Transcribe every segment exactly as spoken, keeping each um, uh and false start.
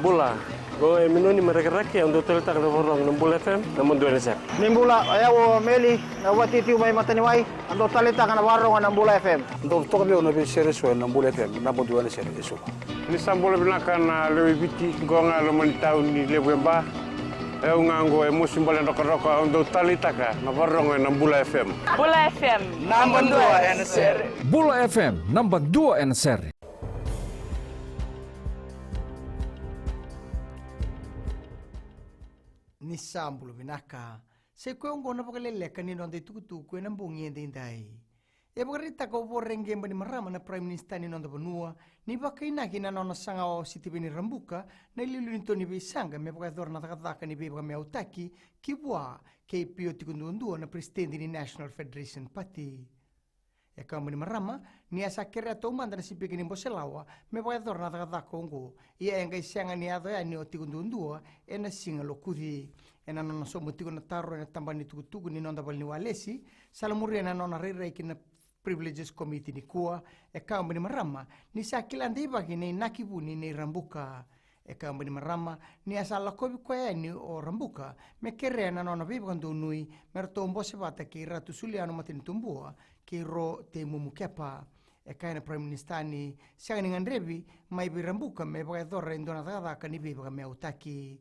Bula, qo e Minoni mai Rakiraki, au dau taleitaka na vakarorogo na Bula F M, naba dua ena sere. Ni bula, o yau o Meli, na vatitivu mai Mataniwai, au dau taleitaka na vakarorogo na Bula F M. Dau toka vei au na veisere eso ena Bula F M, naba dua ena sere eso. Ni sa bula vinaka na lewe i Viti, qo ga e loma ni tauni levu e Ba. E au ga qo e Mosi Bale Drokadroka, au dau taleitaka na vakarorogo ena Bula F M. Bula F M, naba dua ena sere. Bula F M, naba dua ena sere. Ni sa bula vinaka. Sa i koya oqo na vakaleleka ni noda itukutuku ena bogi edaidai. E vakaraitaka o Voreqe Bainimarama na Prime Minister ni noda vanua ni vakainaki na nona saga o Sitiveni Rabuka na iliuliu ni to ni veisaqa me vakayacora na cakacaka ni veivakameautaki ki vua kei Pio Tikoduadua na peresitedi ni National Federation Party. E kaya o Bainimarama ni a sa kerea taumada na sipika ni Boselawa me vakayacora na cakacaka oqo, ia e qai sega ni yaco yani o Tikoduadua ena siga Lokuci. Ena nona sauma tiko na taro ena tabana ni tukutuku ni noda valeniwalesi, salamuria na nona rairai ki na Privileges Committee nikua, e kaya o Bainimarama ni sa kila deivaki na inaki vuni nei Rabuka. E kaya o Bainimarama ni a sa lakovi koya yani o Rabuka me kerea na nona veivakadonui me ratou bose vata kei Ratu Suliano Matanitubua kei Ro Teimumu Kepa. E kaya na Prime Minister ni sega ni gadrevi mai vei Rabuka me vakayacora e dua na cakacaka ni veivakameautaki.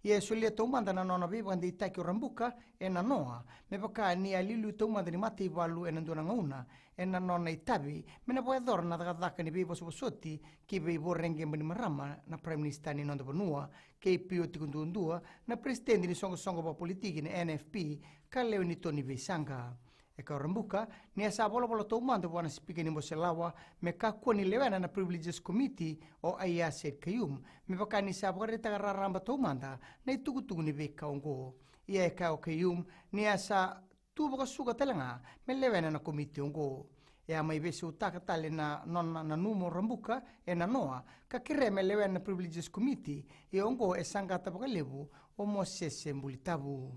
Ia e solia taumada na nona veivakadeitaki o Rabuka ena noa, me vaka ni a liuliu taumada ni mataivalu ena dua na gauna ena nona itavi me na vakayacora na cakacaka ni veivosovosoti ki vei Voreqe Bainimarama na Prime Minister ni noda vanua kei Pio Tikoduadua na peresitedi ni soqosoqo vakapolitiki na N F P ka lewe ni to ni veisaqa. E kaya o Rabuka ni a sa volavola taumada vua na sipika ni Boselawa me kakua ni lewena na Privileges Committee o Aiyaz Sayed-Khaiyum, me vaka ni sa vakaraitaka raraba taumada na itukutuku ni veika oqo. Ia e kaya o Khaiyum ni a sa tu vakasuka tale ga me lewena na komiti oqo. E a mai veisautaka tale na nona nanuma o Rabuka ena noa ka kerea me lewena na Privileges Committee, ia oqo e saqata vakalevu o Mosese Bulitavu.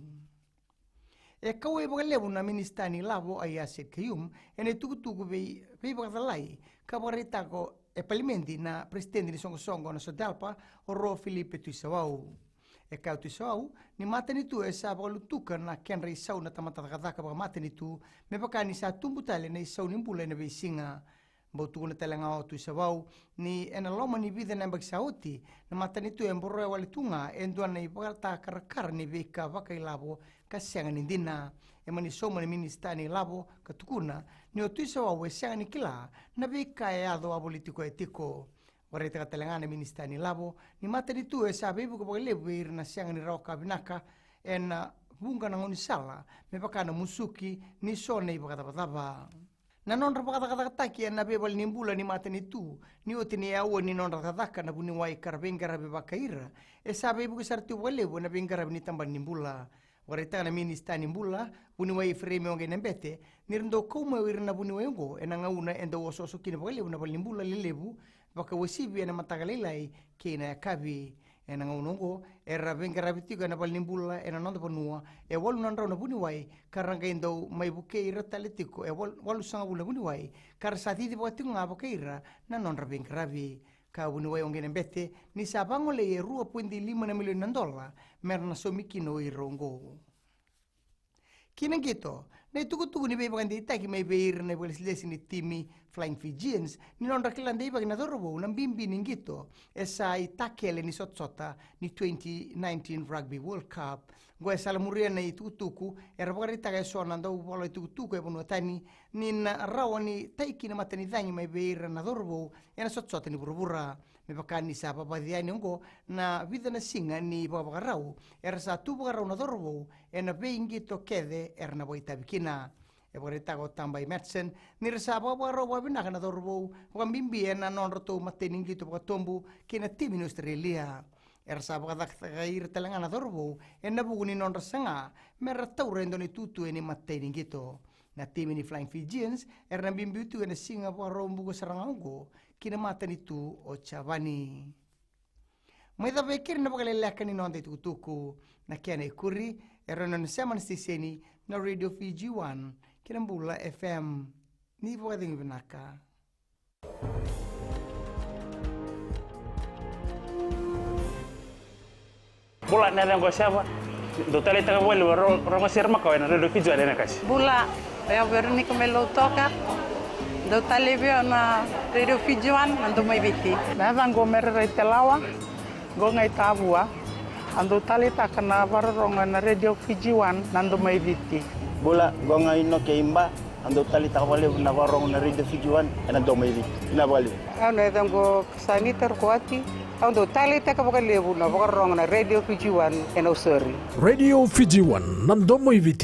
E kauwai vakalevu na minisita ni lavo Aiyaz Sayed-Khaiyum ena itukutuku vei veivakacalai ka vakaraitaka e palimedi na peresitedi ni soqosoqo na SODELPA o Ro Filipe Tuisawau. E kaya o Tuisawau ni matanitu e sa vakalutuka na kedra isau na tamata cakacaka vakamatanitu me vaka ni sa tubu tale na isau ni bula ena veisiga. Bau tukuna tale ga o Tuisavau ni ena loma ni vica na yabaki sa oti, na matanitu e boroya wale tu ga e dua na ivakatakarakara ni veika vakailavo ka sega ni dina. E mani sauma na minisita ni lavo ka tukuna ni o Tuisavau e sega ni kila na veika e yaco wavoliti koya tiko. Vakaraitaka tale ga na minisita ni lavo ni matanitu e sa veivuke vakalevu vei ira na sega ni rawa ka vinaka ena vuqa na gaunisala me vaka na musuki ni so na ivakacavacava. Na nodra vakacakacakataki ena veivale ni bula ni matanitu ni oti ni aua ni nodra cakacaka na vuniwai ka ra veiqaravi vakai ira e sa veivuke sara tiko vakalevu ena veiqaravi ni tabana ni bula. Vakaraitaka na minisita ni bula, vuniwai Ifereimi Waqainabete, ni ra dau kau mai o ira na vuniwai oqo ena gauna e dau osooso kina vakalevu na valenibula lelevu, vakauasivi ena mataka lailai kei na yakavi. Ena gauna oqo era veiqaravi tiko ena valenibula ena noda vanua e walu na drau na vuniwai, ka ra qai dau mai vukei ira tale tiko e wal-, walusagavulu na vuniwai, ka ra sa cici vaka tiko ga vakai ira na nodra veiqaravi. Ka vuniwai Waqainabete ni sa vagolei e rua poidi lima na milioni na dola me ra na saumi kina o ira oqo. Ki na qito, na itukutuku ni veivakadeitaki mai vei ira na ivakalesilesi ni timi Flying Fijians ni nodra kila deivaki na cauravou na bibi ni qito e sa itakele ni sotasota ni twenty nineteen Rugby World Cup. Qo e salamuria na itukutuku era vakaraitaka e so na dauvola itukutuku e vanua tani ni na rawa ni tai kina matanicagi mai vei ira na cauravou ena sotasota ni vuravura. Me vaka ni sa vavaci yani oqo na vica na siga ni vakavakarau era sa tu vakarau na cauravou ena veiqito kece era na vakaitavi kina. E vakaraitaka o Tabai Matson ni ra sa vakavakarau vakavinaka na cauravou, vakabibi ena nodratou matai ni qito vakatobu kei na timi ni Australia. Era sa vakacakacaka ira tale ga na cauravou ena vuku ni nodra saga me ra taura e dua na itutu ena imatai ni qito. Na timi ni Flying Fijians era na biubiu tu ena siga Vakaraubuka sara ga oqo ki na matanitu o Japani. Mai cava e keri na vakaleleka ni noda itukutuku. Na kena ikuri, era na sema na siteseni na Radio Fiji One kei na Bula F M. Ni vakacegu vinaka. Bula, na yacaqu o Seva. Dau taleitaka vakalevu na ro-, rogo sere makawa ena Radio Fiji One ena kasi. Bula, o yau Veronica mai Lautoka. Dau talei vei au na Radio Fiji One, na Domo i Viti. Na yacaqu o Mere Raitelawa, qo ga i Tavua. Au dau taleitaka na vakarorogo ena Radio Fiji One, na Domo i Viti. Bula, qo ga i Noke i Ba. Au dau taleitaka vakalevu na vakarorogo na Radio Fiji One ena Domo i Viti. Vinaka vakalevu. Au na yacaqu o Sanita Rukuwati. Au dau taleitaka vakalevu na vakarorogo na Radio Fiji One ena Nausori. Radio Fiji One, na Domo i Viti.